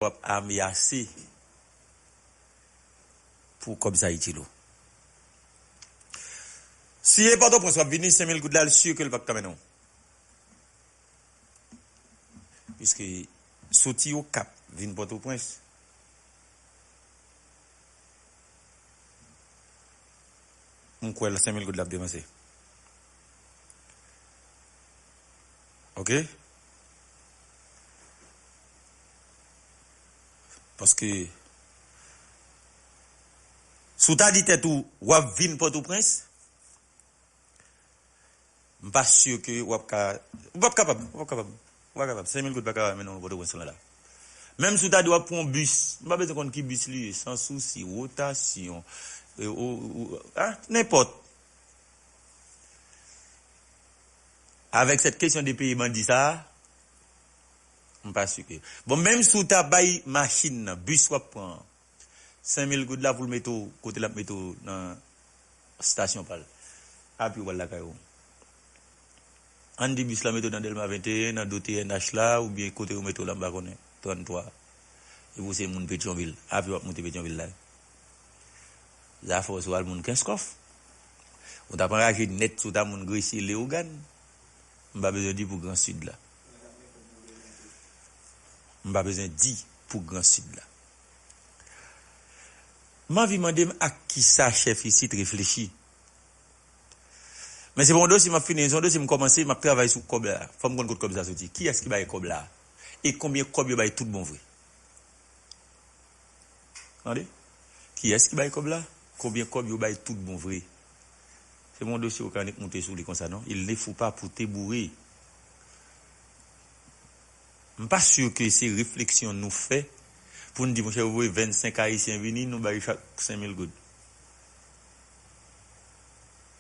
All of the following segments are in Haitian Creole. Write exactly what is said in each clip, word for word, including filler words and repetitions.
w ap ame ase pou kòb sa itil ou. Si e Pòtoprens w ap vini, senk mil goud la, l si ke l p ap ka mennen w. Piske soti Okap vin Pòtoprens, m kwè l senk mil goud l ap depanse. Oke? Paske si w ta di tèt ou w ap vin Pòtoprens, m pa si ke w ap ka, w p ap kapab, w p ap kapab, w p ap kapab. Senk mil goud pa ka mennen w Pòtoprens lan la. Menm si w ta di w ap pran yon bis, m pa bezwen konn ki bis li ye, Sans Souci, Rotation, e, o, o, a, nenpòt. Avèk sèt kesyon de peye bandi sa a, m pa si ke. Bon, menm si w ta bay machin nan, bis w ap pran an, senk mil goud la pou l mete w kote l ap mete w nan estasyon pa l. Apre w al lakay ou. Ann di bis la mete w nan Dèlma venteyen, nan do T N H la, oubyen kote yo mete w la, m pa konnen, tranntwa. Epi w se moun Petyonvil. Apre w ap monte Petyonvil la. Zafè w se w al moun Kenskòf. Ou t ap anraje nèt si w ta moun Gresye, Leyogàn. M pa bezwen di pou Gran Sid la. M pa bezwen di pou Gran Sid la. M anvi mande m ak kisa chèf isit reflechi. Men se pa yon dosye m ap fini, se yon dosye m kòmanse, m ap travay sou kòb la. Fò m konn kot kòb sa soti. Kiyès ki bay kòb la? E konbyen kòb yo bay tout bon vre? Tande? Kiyès ki bay kòb la? Konbyen kòb yo bay tout bon vre? Se pa yon dosye ou ka annik moute sou li konsa, non. Il ne faut pas pou te boure. M pa si ke se refleksyon nou fè pou n di, monchè, ou voye vennsenk Ayisyen vini, nou bay chak senk mil goud.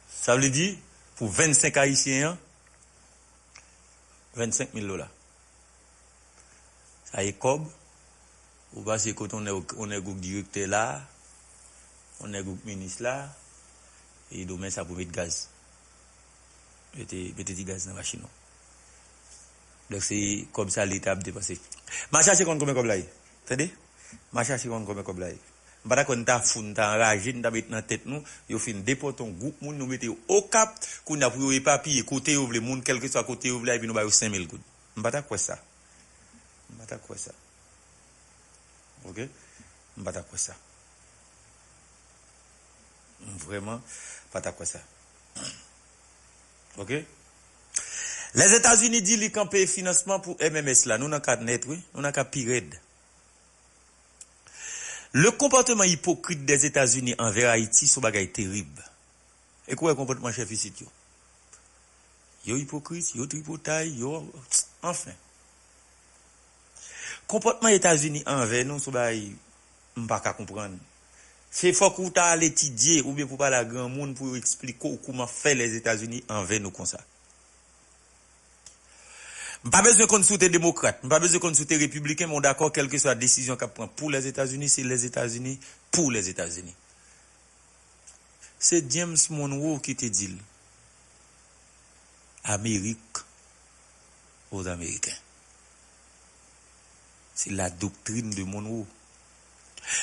Sa vle di, pou vennsenk Ayisyen an, vennsenk mil dola. Sa e kòb, ou pase kote yon nèg, yon nèg ou k direktè la, yon nèg ou k minis la, e demen sa pou met gaz. Mete, mete ti gaz nan machin ou. Donk se kòb sa Leta ap depanse. M a chache konn konbyen kòb la ye. Tande? M a chache konn konbyen kòb la ye. M pa ta kwè n ta fou, n ta anraje, n ta met nan tèt nou, yo fin depòte yon gwoup moun, nou mete yo Okap, kounye a pou yo epapiye kote yo vle, moun kèlkeswa kote yo vle, epi nou ba yo senk mil goud. M pa ta kwè sa. M pa ta kwè sa. Oke? M pa ta kwè sa. M vrèman pa ta kwè sa. Oke? Lèzetazini di li kanpe finansman pou M M S la. Nou nan ka nèt, wi. Nou nan ka pi rèd. Le comportement hypocrite des États-Unis envers Haïti se yon bagay terib. E kou wè konpòtman chèf isit yo. Yo ipokrit, yo tripotay, yo, anfen. Konpòtman Etazini anvè nou se yon bagay m pa ka konprann. Se fòk ou ta al etidye oubyen pou pale a granmoun pou yo eksplike w kouman fè Lèzetazini anvè nou konsa. M pa bezwen konn si w te demokrat, m pa bezwen konn si w te repibliken, men w dakò kèlkeswa desizyon k ap pran pou Lèzetazini, se Lèzetazini, pou Lèzetazini. Se James Monroe ki te di l. Amérique aux Américains. Se la doctrine de Monroe.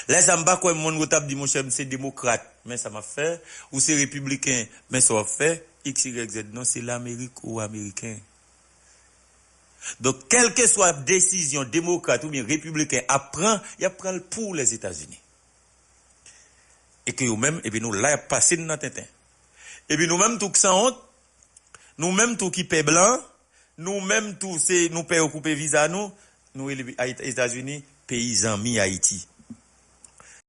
Lè sa m pa kwè Monroe t ap di, monchè, m se demokrat, men sa m ap fè, ou se repibliken, men sa w ap fè, X, Y, Z. Non, se Lamerik ou Ameriken. Donk, kèlkeswa desizyon demokrat oubyen repibliken ap pran, y ap pran l pou Lèzetazini. E ke yo menm, epi nou la, y ap pase n nan tenten. Epi nou menm tou k sanwont, nou menm tou ki pè blan, nou menm tou se nou pè yo koupe viza nou, nou rele Ayit-, Etazini peyi zanmi Ayiti.